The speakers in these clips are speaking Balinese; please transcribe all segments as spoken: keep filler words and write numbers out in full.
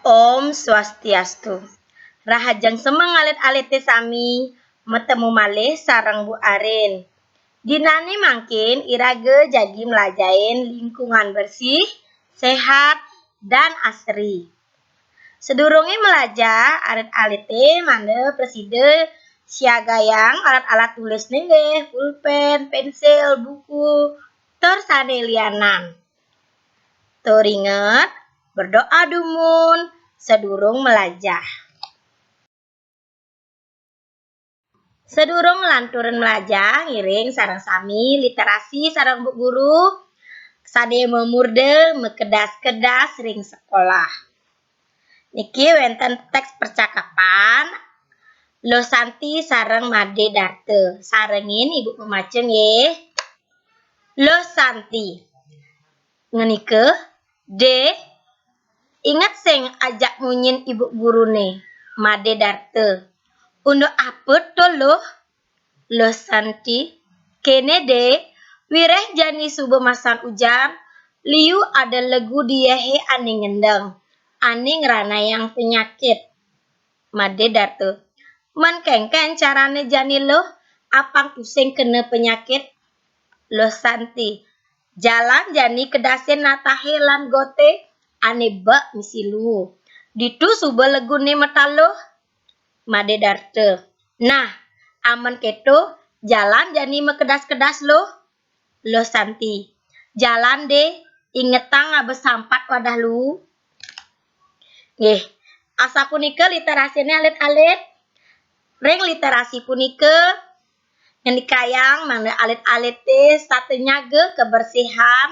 Om Swastiastu. Rahajeng semeng alit-alite sami, metemu malih sareng Bu Arin. Dinane mangkin iraga jagi melajahin lingkungan bersih, sehat, dan asri. Sedurunge melajah, alit-alite mangda prasida siagayang alat-alat tulisne nggih, pulpen, pensil, buku, tur sane lianan. Tur inget, berdoa dumun sedurung melajah. Sedurung nglanturang melajah, ngiring sareng sami literasi sareng Bu Guru sane mamurda makedas-kedas ring sekolah. Niki wenten teks percakapan Luh Santi sareng Made Darta. Sarengin Ibu pemaca nggih. Luh Santi. Ngenika, "De, inget sing ajak munyin ibu gurune, Made Darta." "Unduk apa to, Luh?" "Luh Santi, kene, De, wireh jani suba masan ujan, liu ada legu diehe ane ngendeng, ane ngranayang penyakit." Made Darta. "Men kenken carane jani, Luh, apang tusing kena penyakit?" Luh Santi. "Jalan jani kedasin natahe lan gote ane bek misi luu. Ditu suba legune metaluh." Made Darta. "Nah, amen keto, jalan jani makedas-kedas, Luh." Luh Santi. "Jalan, De, ingetang aba sampat wadah luu." Nggih, asapunika literasine alit-alit. Ring literasi punika ngendikayang mangda alit-alite setata nyaga kebersihan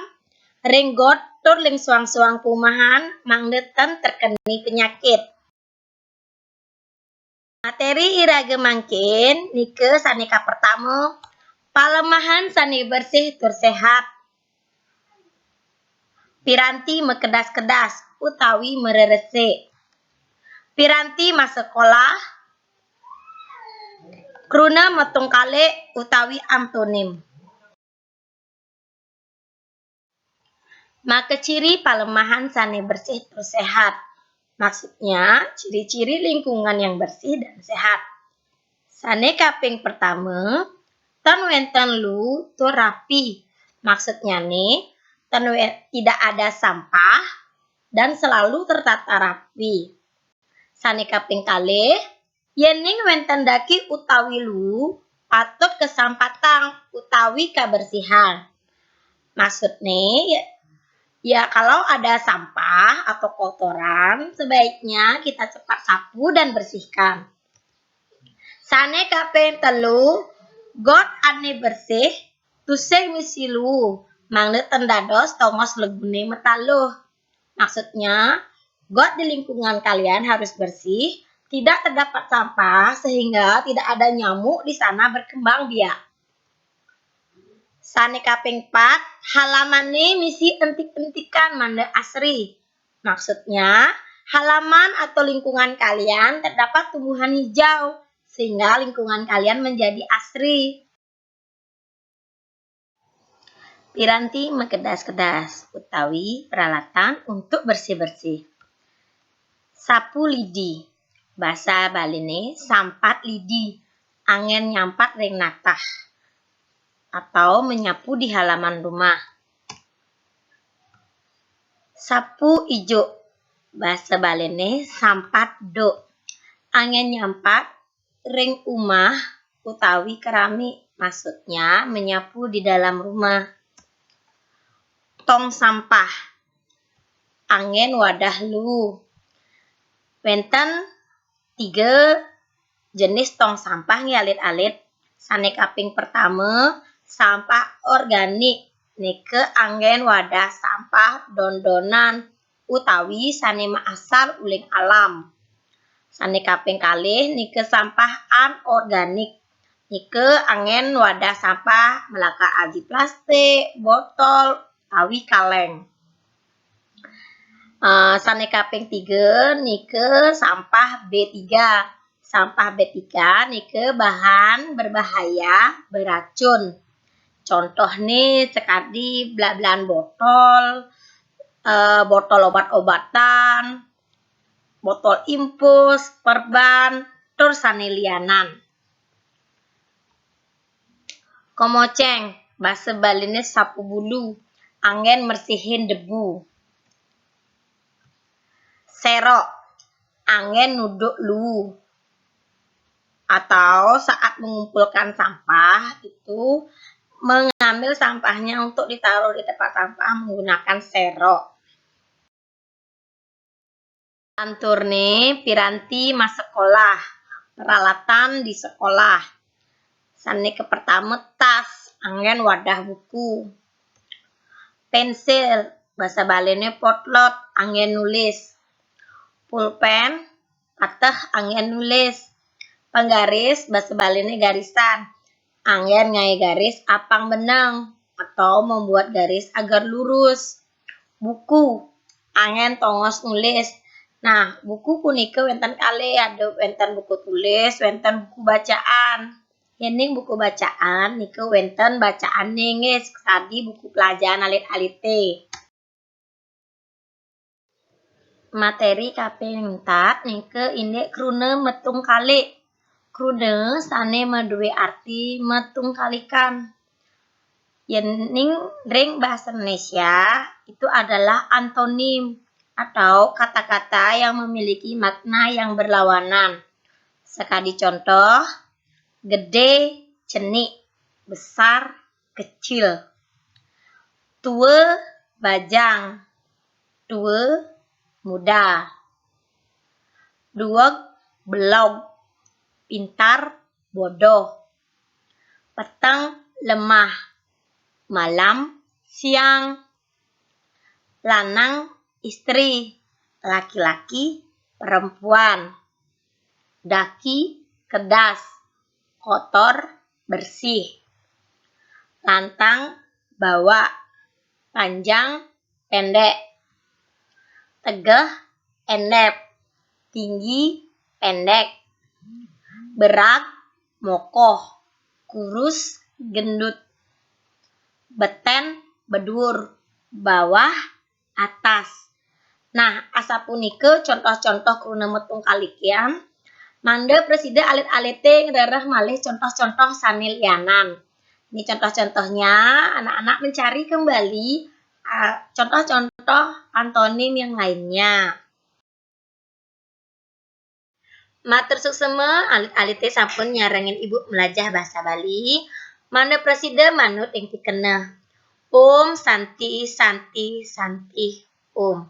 ring got tur ring suang-suang pumahan mangda ten terkeni penyakit. Materi iraga mangkin nika sane kapertama, palemahan sane bersih tur sehat. Piranti makedas-kedas utawi mareresik. Piranti masekolah, kruna matungkalik utawi antonim. Maka ciri palemahan sane bersih tur sehat. Maksudnya, ciri-ciri lingkungan yang bersih dan sehat. Sane kaping pertama, ten wenten luu tur rapi. Maksudnyane, ten we-, tidak ada sampah dan selalu tertata rapi. Sane kaping kalih, yening wenten daki utawi luu, patut kasampatang utawi kabersihan. Maksudne, ya, ya, kalau ada sampah atau kotoran, sebaiknya kita cepat sapu dan bersihkan. Sane kaping telu, got ane bersih, tusing misi luu, mangda ten dados tongos legune metaluh. Maksudnya, got di lingkungan kalian harus bersih, tidak terdapat sampah sehingga tidak ada nyamuk di sana berkembang biak. Sane kaping pat, halamane misi entik-entikan mangda asri. Maksudnya, halaman atau lingkungan kalian terdapat tumbuhan hijau, sehingga lingkungan kalian menjadi asri. Piranti makedas-kedas utawi peralatan untuk bersih-bersih. Sapu lidi. Basa Baline sampat lidi. Anggen nyampat ring natah atau menyapu di halaman rumah. Sapu ijuk. Basa Baline sampat duk. Anggen nyampat ring umah utawi keramik, maksudnya menyapu di dalam rumah. Tong sampah, anggen wadah luu. Wenten tiga jenis tong sampah nggih alit-alit. Sane kaping pertama, sampah organik. Nika anggen wadah sampah don-donan utawi sane maasal uling alam. Sane kaping kalih nika sampah anorganik. Nika anggen wadah sampah melaka aji plastik, botol, utawi kaleng. Eh, sane kaping tiga nika sampah B tiga. Sampah B tiga nika bahan berbahaya, beracun. Contohne sakadi bla-blan botol, eh, botol obat-obatan, botol impus, perban, tur sané liyanan. Komocéng, basa Baliné sapu bulu, anggén mersihin debu. Sérok, anggén nuduk luwu. Atau saat mengumpulkan sampah itu mengambil sampahnya untuk ditaruh di tempat sampah menggunakan sérok. Lanturné piranti masekolah, peralatan di sekolah. Sané kapertama tas, anggén wadah buku. Pénsil, basa Baliné potlot, anggén nulis. Pulpén, pateh, anggén nulis. Penggaris, basa Baliné garisan, anggén ngaé garis apang beneng atau membuat garis agar lurus. Buku, anggén tongos nulis. Nah, buku punika wénten kalih, ada wénten buku tulis, wénten buku bacaan. Yéning buku bacaan nika wénten bacaané nggih, sakadi buku pelajaran alit-alité. Materi kaping empat nika indik kruna metungkalik. Kruna sané madué arti metungkalikan. Yéning ring bahasa Indonesia, itu adalah antonim atau kata-kata yang memiliki makna yang berlawanan. Sakadi contoh, gedé, cenik, besar, kecil. Tua, bajang. Tua, muda. Dueg, belog. Pintar, bodoh. Peteng, lemah. Malam, siang. Lanang, istri. Laki-laki, perempuan. Daki, kedas. Kotor, bersih. Lantang, bawak. Panjang, pendek. Tegeh, endep. Tinggi, pendek. Berag, mokoh. Kurus, gendut. Beten, bedur. Bawah, atas. Nah, asapunika contoh-contoh kruna metungkalikan. Mangda prasida alit-alité ngrereh malih contoh-contoh sané lianan. Ini contoh-contohnya, anak-anak mencari kembali, ah, contoh-contoh antonim yang lainnya. Matur suksma, alit-alité sampun nyarengin Ibu melajah basa Bali. Mangda prasida manut ing pikena. Om Santi, Santi, Santi, Om.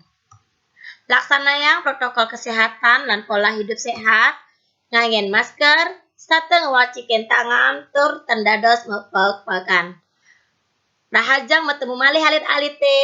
Laksanayang protokol kesehatan lan pola hidup sehat, nganggén masker, sarta ngwacikin tangan tur ten dados mapeg-pegan. Rahajeng matemu malih alit-alité.